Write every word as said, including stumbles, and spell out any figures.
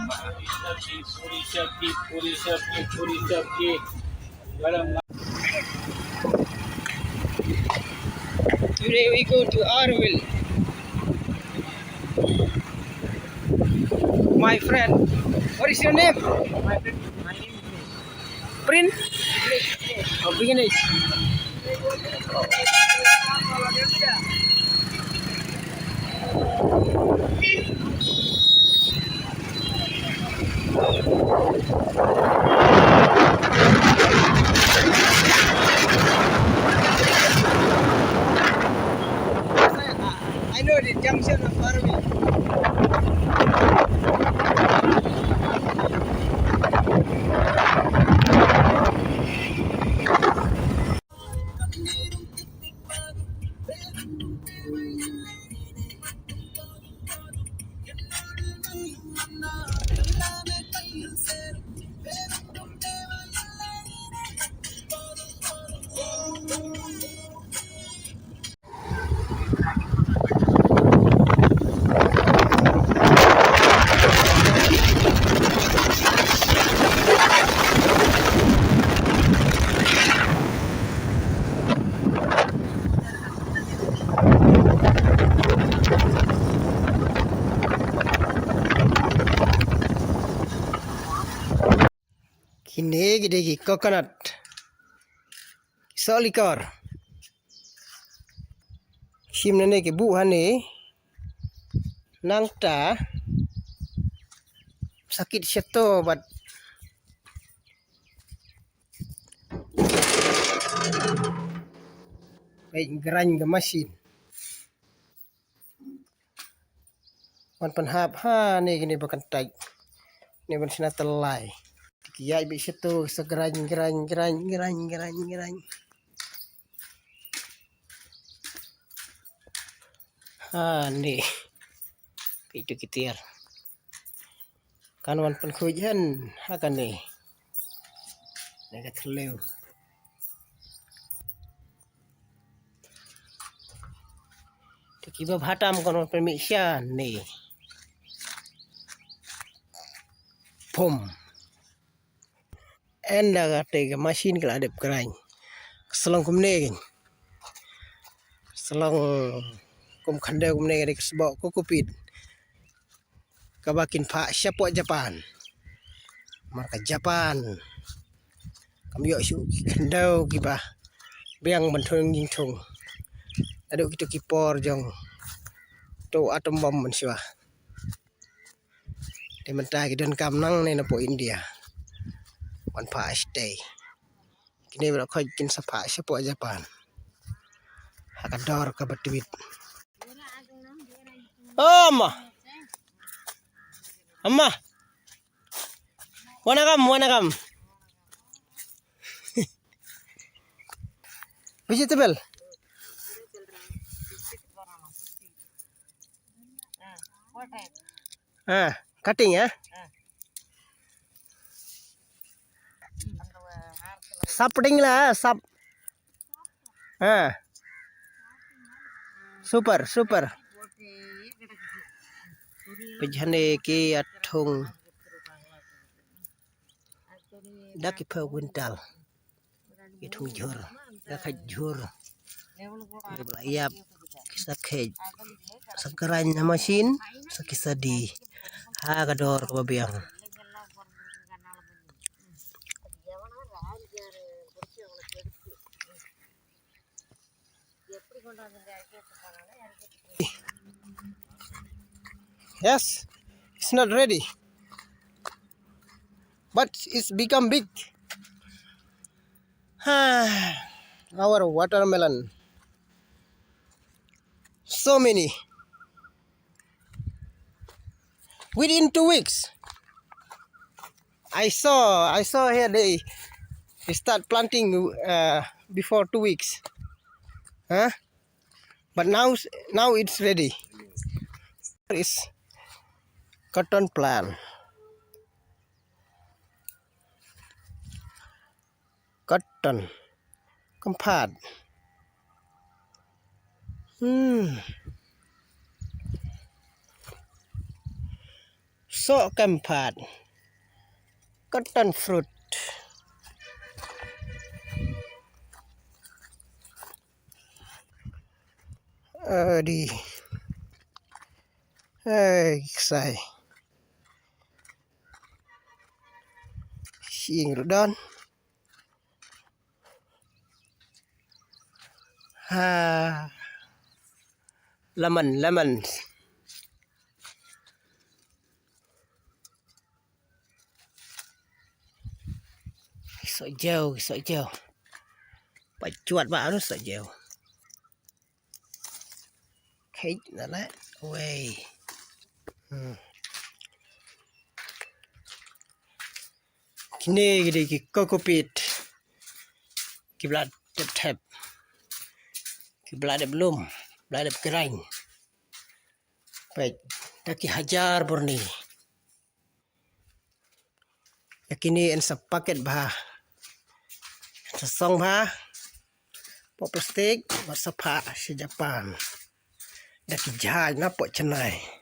Puri sabji, puri sabji, puri sabji, puri sabji. Garam. Today we go to Arwil. My friend, what is your name? My friend, my name is Prince? Oh, Vignesh. I know the junction of Arwil. Kine ki dei ki coconut. Sohlikor. Shim nane ki buh hane. Nangta sakit shato bad peit grind ka machine. Wan pynhap hane kine ba kyntait. Ne ban shna tyllai. Ki ïaid beit shato sa grind, grind, grind, grind, grind, grind. Hane. Peit tu ki tiar. Kan wan pynkhuid hen ha kane. Ne ka thliew. Te kiba bha tam kan wan pynmih sha ne. Pum. Ynda kata ka machine ka la dep grind. Ka sa long kumne kan. Sa long kum khyndew kumne ka dei ka sboh cocoa pit. Kaba kin phah shapoh Japan. Namar ka Japan kam ïoh shuh ki khyndew kiba biang ban thung jingthung. Naduh kito ki por jong uto u atom bomb mynshuwa. Te mynta ki donkam nangne napoh India. Wan phah shatei. Kine ba la khoit kin sa phah shapoh Japan. Ha ka dor kaba tbit. Oh, ma. Amma. Wanna come, wanna come. Vegetable. Ah, cutting, eh? Sap ding la, sap. Ah. Super, super. Pejhane ki athung. Da ki phew quintal. Ki thung jhur, ka kheit jhur. Ki ba la ïap, ki sa kheit. Sa grind na machine, sa ki sa die. Ha ka dor kaba biang. Yes, it's not ready, but it's become big. Our watermelon. So many. Within two weeks, I saw, I saw here they, they start planting, uh, before two weeks. Huh? But now, now it's ready. It's cotton plant. Cotton. Khampat. Hmm. Toh kempat. Cotton fruit. Adi. Hey, ksai. Sing rudan. Ha. Lemon, lemon. Sok jauh, sok jauh. Pachuat ba anu sok jauh. Kheit na la. Wei. Hmm. Kine ki dei ki coco peat. Ki bla dep thep. Ki bla dep lum. Bla dep grind. Peit. Da ki hajar burni. Ïa kine yn sa packet bha. Yn sa song bha. Poh plastik, bad sa phah sha Japan. Da ki jahaj na poh Chennai.